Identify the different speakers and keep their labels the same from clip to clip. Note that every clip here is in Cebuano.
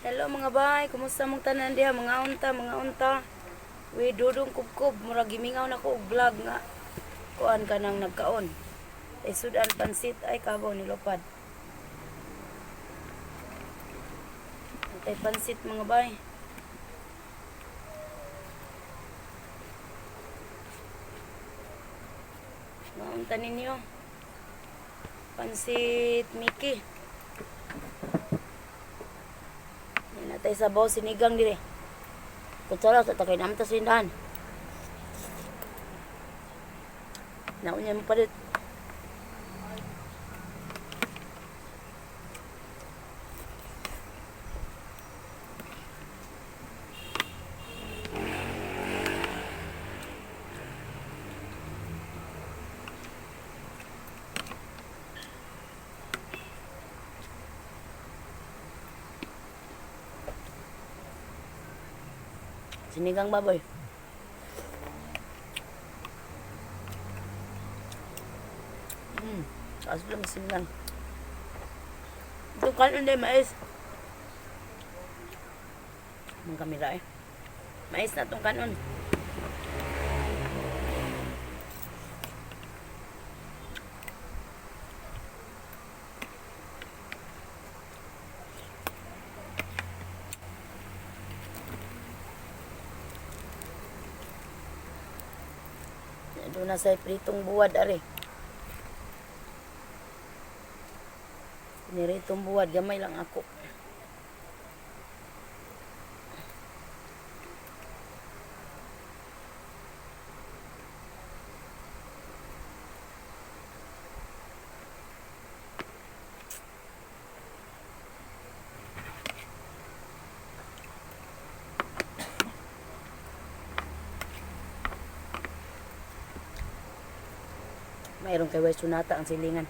Speaker 1: Hello mga bay, kumusta mong tanan diha, mga unta, mga unta. We dudong kubkob, murag gimingaw na ko og vlog nga kuan ka nang nagkaon. Ay sudan pansit ay kabaw ni lupad. Antay pansit, mga bay. Mga unta ninyo. Pansit Mickey. Yan natay sabaw sinigang dire. Kutsara sa takay namta sindahan. Naunya mo palit. Sinigang baboy. Taas lang sinigang. Ito kanon din, mais. Ang kamera eh. Mais na itong kanon. Doon na sa pritong buwad, are. Niritong buwad, gamay lang ako. Mayroon kay Wes Sunata ang silingan.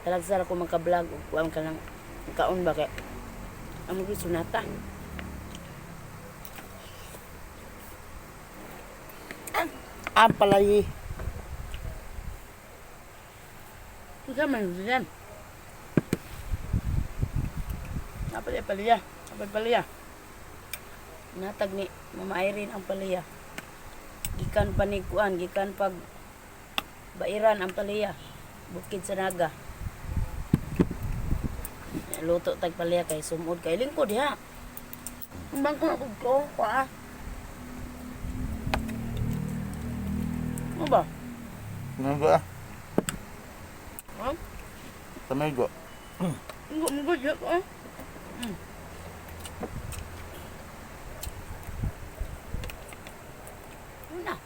Speaker 1: Talagsara ko magka-vlog ug kuan ka lang kaon ba kay ang mga sunata.
Speaker 2: Ang palay.
Speaker 1: Ikaw man yan. Napalya palya. Napalya palya. Natag ni Mama Irene ang palya. Gikan pa ni kuan, gikan pag bairan ang palya. Bukid sa Naga. Luto tag palya kay sumod kay lingkod ha. Ang bangko ako ko pa. Ano ba?
Speaker 2: Ano ba?
Speaker 1: Ha?
Speaker 2: Tamigo.
Speaker 1: Ngo ngo ko. Una.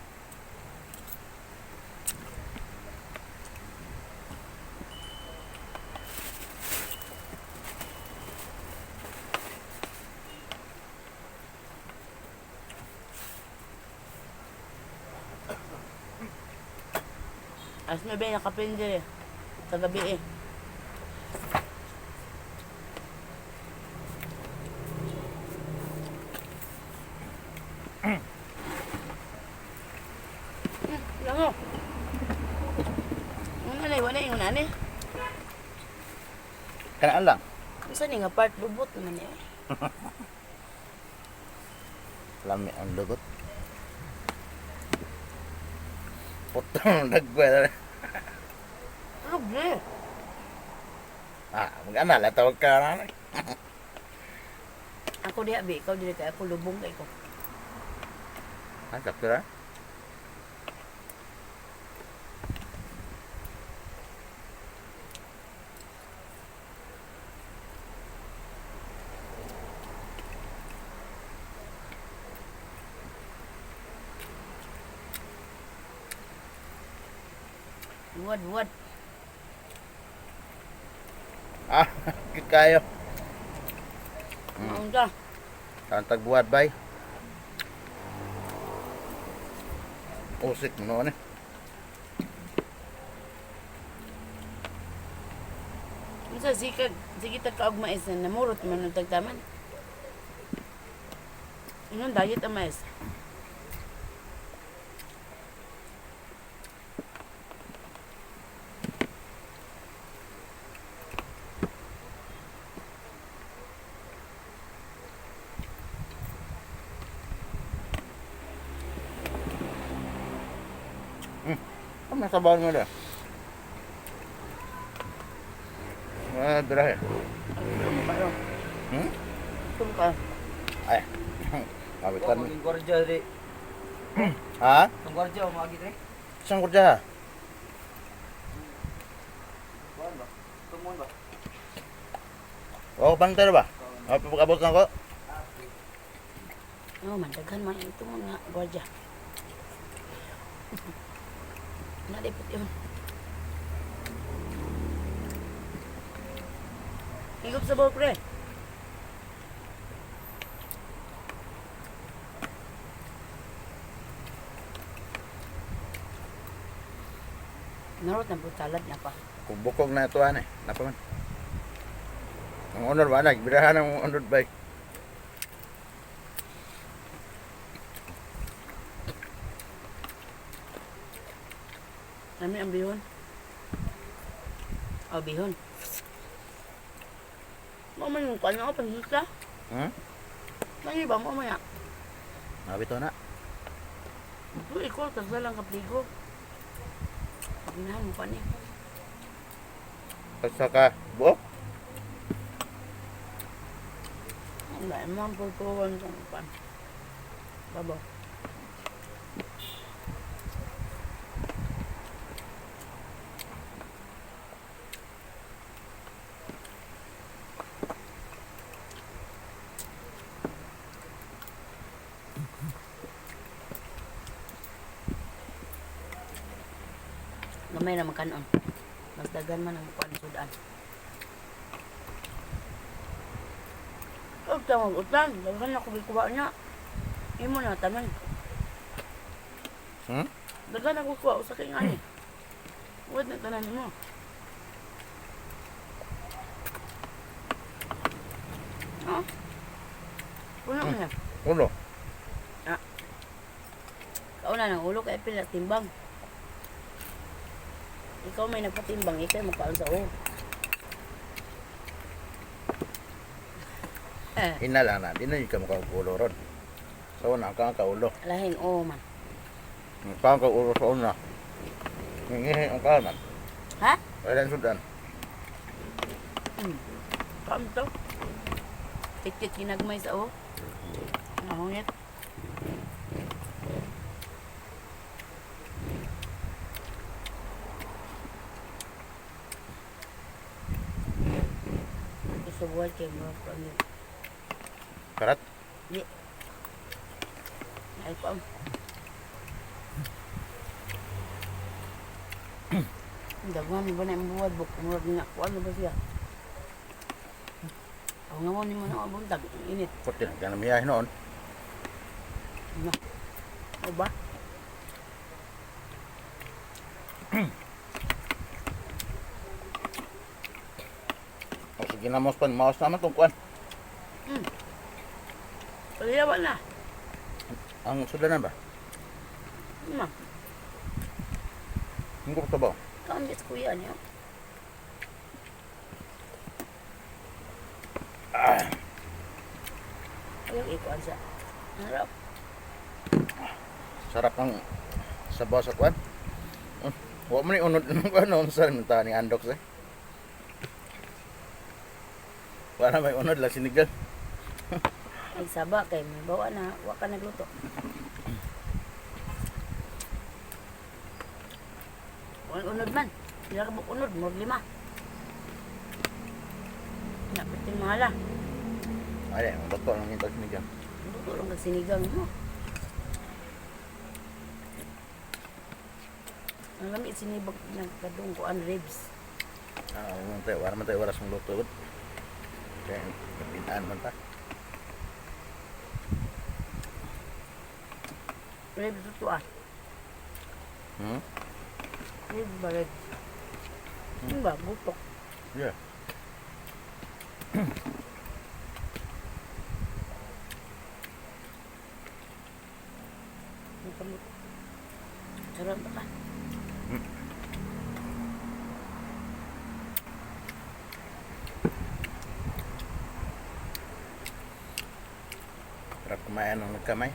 Speaker 1: As may nakapindi eh. Sa gabi eh. Lango. Una na, wala yung una ni.
Speaker 2: Kanaan lang.
Speaker 1: Unsa ni nga part lubot naman niya.
Speaker 2: Lami ang lugot. Putang nagkwela.
Speaker 1: Lubi.
Speaker 2: Ah, mag-anala tawag ka na.
Speaker 1: Ako diha bi, ikaw dili kay ako lubong kay ko.
Speaker 2: Ah, sakto na.
Speaker 1: Buwad buwad.
Speaker 2: Ah, kayo.
Speaker 1: Maon ka.
Speaker 2: Ang tagbuhat bay. Usik mo noon eh.
Speaker 1: Unsa sikag sige ta kaog mais na namurot man ang tagtaman. Ingon diet ang mais.
Speaker 2: Masabaw mo na. Ah, dirahe.
Speaker 1: Gutom kayo.
Speaker 2: Hmm?
Speaker 1: Gutom kayo.
Speaker 2: Ay. Kawitan.
Speaker 3: Wa maging gwardiya di.
Speaker 2: Ha?
Speaker 3: Ang gwardiya o maagi dre.
Speaker 2: Saan ko dyan?
Speaker 3: Kuan ba? Tumon ba?
Speaker 2: O, bantay na ba? O, pagkabot na ko.
Speaker 1: Oh, man, daghan man ito mga gwardiya. Nalipot yun. Higop sa bawah, pre. Narot na po salad na pa.
Speaker 2: Kung bukog na ito, ano eh. Napaman. Ang honor ba na? Birahan ang honor bike.
Speaker 1: Nami ang bihon. Oh, bihon. Mo man yung kuan ako pansita.
Speaker 2: Hmm?
Speaker 1: Nang iba mo maya.
Speaker 2: Nabito na.
Speaker 1: Ito ikaw tas lang kapligo. Pagnahan mo pa niya.
Speaker 2: Basta ka buok.
Speaker 1: Ang dahil mo ang pulpuan sa pan. Babaw. Gamay na magkanon. Mas dagan man ang kuan sudan. Huwag ka mag-utang. Daghan ako gikuha niya. Imo na tanan.
Speaker 2: Hmm?
Speaker 1: Daghan ako kuha usa kay ngani. Huwag na tanan mo. Ah. Puno mo na.
Speaker 2: Ulo.
Speaker 1: Kauna ng ulo kay pila timbang. Ikaw may nagpatimbang, ikaw magkaon sa ulo. Eh,
Speaker 2: Ina lang na. Di na yung kamukha ulo ron. Sa una, ang kaulo.
Speaker 1: lahing oo man.
Speaker 2: Ang kang kaulo sa una. Ngingihi ang kanan.
Speaker 1: Ha?
Speaker 2: Wala sudan.
Speaker 1: Kaon to? Tiktik ginagmay sa o. Nahungit. Gusto buhay kay mga kuan.
Speaker 2: Karat.
Speaker 1: Di. Ay pa. Daghan ba na yung buwad buk murag na kuan ba siya. Ako nga mo ni mo na buntag ang init.
Speaker 2: Puti na. Kaya namiyahin noon.
Speaker 1: Na. O ba?
Speaker 2: O sige na mos pan. Maos naman itong kuan.
Speaker 1: Paliyawa na.
Speaker 2: Ang sudanan ba?
Speaker 1: Ma,
Speaker 2: Hindi ko ba?
Speaker 1: kaon gis kuya niya.
Speaker 2: Ah.
Speaker 1: Ayaw ikuan sa. Harap.
Speaker 2: Sarap ang sabaw sa kuan. Wa man ni unod ng kuan noon sa ta ni Andox eh. Wala may unod la sinigang.
Speaker 1: Ay saba kay may bawa na, wa ka nagluto. Wala unod man. Pila ka buok unod, murag lima. Napitin mahala.
Speaker 2: Ay, ang bato lang yung sinigang.
Speaker 1: Luto lang kag sinigang mo. Ang lami sinibag ng kadung kuan ribs.
Speaker 2: Ah, wala tayo, wala man tayo oras mong luto. Kaya pinaan man ta.
Speaker 1: Ribs ito ah.
Speaker 2: Hmm?
Speaker 1: Ribs ba ribs? Ano ba? Gutok.
Speaker 2: Yeah.
Speaker 1: Ang kamot. Sarap ba ka?
Speaker 2: Sarap kumain ng nagkamay.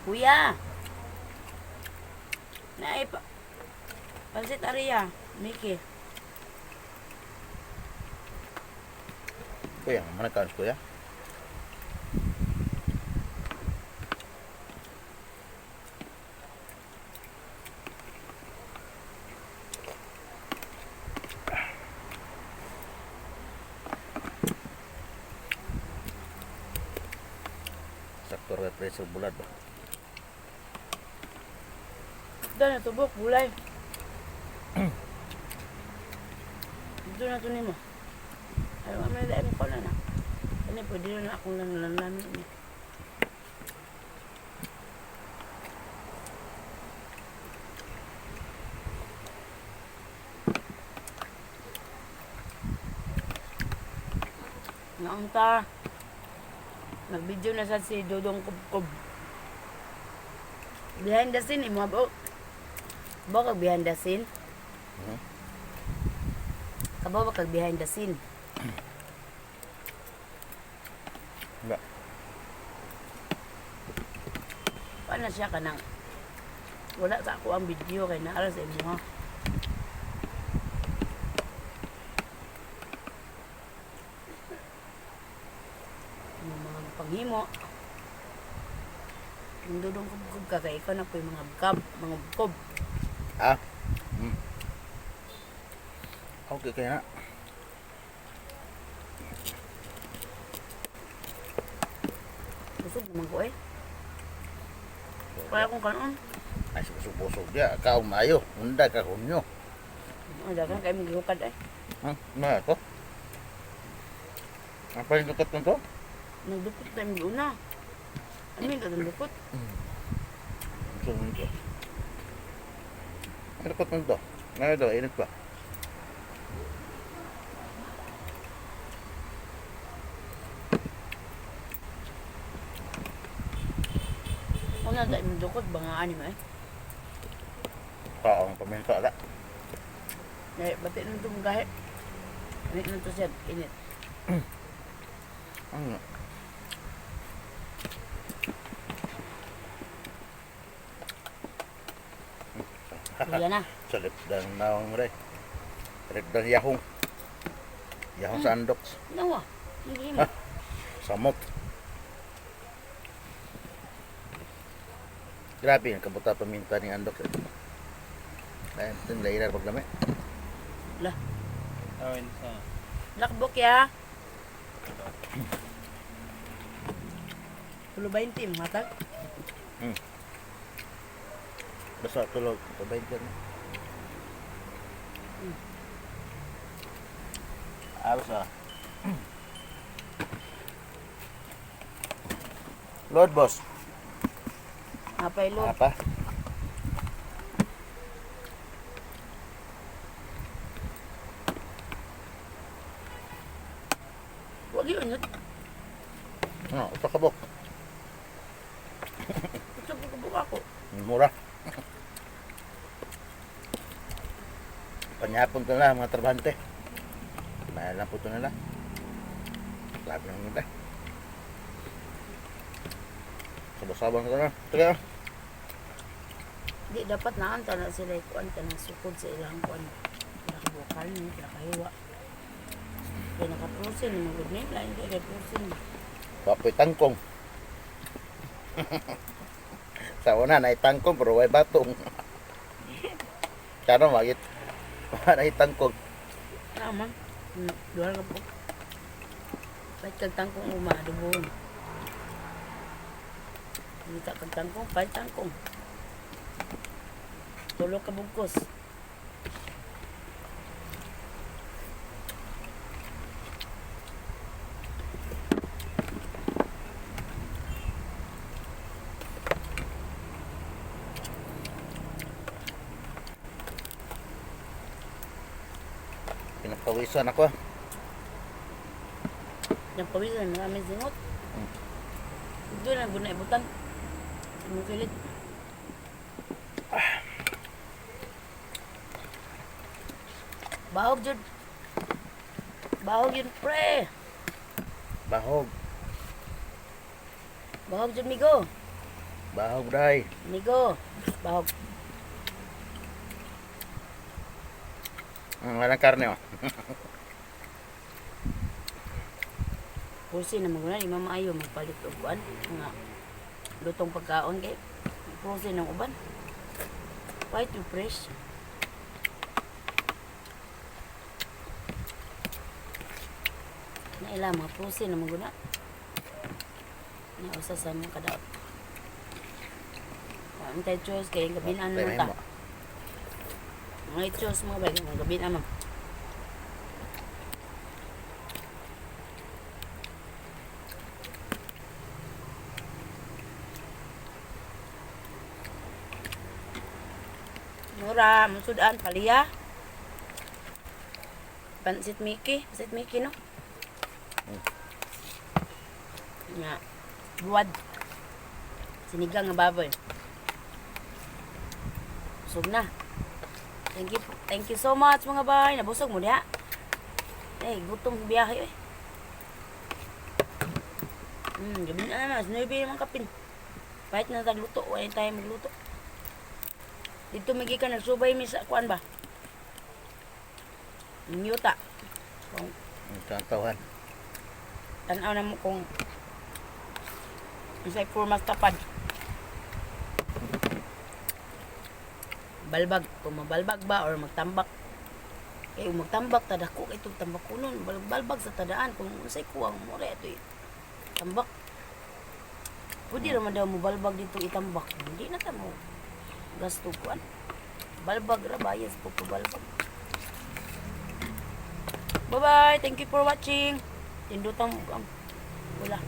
Speaker 1: Kuya. Naay pa. Pansit Aria, Mickey.
Speaker 2: Kuya, mana kaon si kuya? Sakto ra preso bulad ba?
Speaker 1: Doon na tubok, gulay. Dito na to nimo. Ay, wala na dahil ko na na. Ano, pwede na akong lang lami niya. Naunta. Nag-video na sa si Dodong Kubkob. Behind the scene, imo ba? Ba kag behind the scene?
Speaker 2: Mhm.
Speaker 1: Kabaw ba kag behind the scene?
Speaker 2: Ba.
Speaker 1: Paano siya ka nang wala sa ako ang video kay naara sa imo ha. Yung mga panghimo. Yung dudong kubkob ka kay ikaw na po yung mga bukab, mga bukоб.
Speaker 2: Ah. Okay kaya na.
Speaker 1: Busog naman ko eh. Kaya kong kanon.
Speaker 2: Ay, busog-busog ya. Kaong maayo. Unda ka hunyo.
Speaker 1: Ang dagan kayo maghihukad eh.
Speaker 2: Ma ko. Ang palindukot ko to?
Speaker 1: Nagdukot tayo mag-una. Ano yung nagdukot?
Speaker 2: Busog nito. Ang dukot nito. Ngayon daw, init pa.
Speaker 1: Una tayo magdukot, bangaan mo eh.
Speaker 2: Kaong paminta ala.
Speaker 1: Eh, bati nang tumgahe. Init nang to siya, init.
Speaker 2: Ano?
Speaker 1: Wala na.
Speaker 2: Sa lipdan na mo rin. Lipdan yahong. Yahong sa andoks.
Speaker 1: Nawa. Hindi mo.
Speaker 2: Samot. Grabe yung kabuta paminta ni Andok. Ay, ito yung lairar paglami.
Speaker 3: Tawin sa
Speaker 1: Lakbok ya. Tulo 20, matag.
Speaker 2: Basta tulog. Pabayin ka na. Ah, basta. Lord boss.
Speaker 1: Apay lo.
Speaker 2: Apa?
Speaker 1: Wag yun.
Speaker 2: Ano, usa ka bok.
Speaker 1: Gusto ko kabuk ako.
Speaker 2: Mura. Panyapon to na mga trabahante. Mahal lang po ito nila. Grabe ng nila. Sabasabang ito na. Teka.
Speaker 1: Di dapat naanta na sila ikuan ka ng sukod sa ilang kuan. Pinakabukal ni, pinakahiwa. Kaya nakaprosin, mga good name lang, hindi kay prosin.
Speaker 2: Wapoy tangkong. Sa una, naitangkong pero way batong. Kano magit. Naitangkong.
Speaker 1: Tama. Duha ka po. Pahit kag tangkong umaadubon. Ngita kag tangkong, pahit tangkong. Tulo ka bugkos.
Speaker 2: Pinapawisan ako.
Speaker 1: Nagpawisan na kami singot. Doon na guna ibutan. Imong kilit. Bahog jud. Bahog yun pre.
Speaker 2: Bahog.
Speaker 1: Bahog jud migo.
Speaker 2: Bahog dai.
Speaker 1: Amigo, bahog.
Speaker 2: Walang karne oh.
Speaker 1: Pusi na mga ni Mama ayo magpalit og kuan nga lutong pagkaon kay pusi ng uban. Quite too fresh. Naila mga pusi na maguna. Na usa sa mga kadaot. Ang tayo choice kay gabinan
Speaker 2: Tay
Speaker 1: naman ta.
Speaker 2: mahimo.
Speaker 1: Mga choice mga bagay mga gabinan man. Mura, musudan, paliya. Pansit Mickey, pansit Mickey no? Nga, buwad. Sinigang nga baboy. Busog na. Thank you so much mga bay. Nabusog mo diha. Eh, gutom sa biyahe eh. Gabi na naman, 9 naman kapin. Kahit na tagluto, wala tayo magluto. Dito migi ka nagsubay mi sa kuan ba? Nyuta. Kung
Speaker 2: Ang tawhan.
Speaker 1: tanaw na mo kung unsay formas tapad. Balbag, kung mabalbag ba or magtambak. Kay kung magtambak tadako kay itong tambak kunon, balbag sa tadaan kung unsay kuwang mo ra ito tambak. Pwede raman daw mo balbag dito itambak. Hindi na ta mo gasto kuan. Balbag ra bayas po po balbag. Bye bye. Thank you for watching. Tindutang ang wala.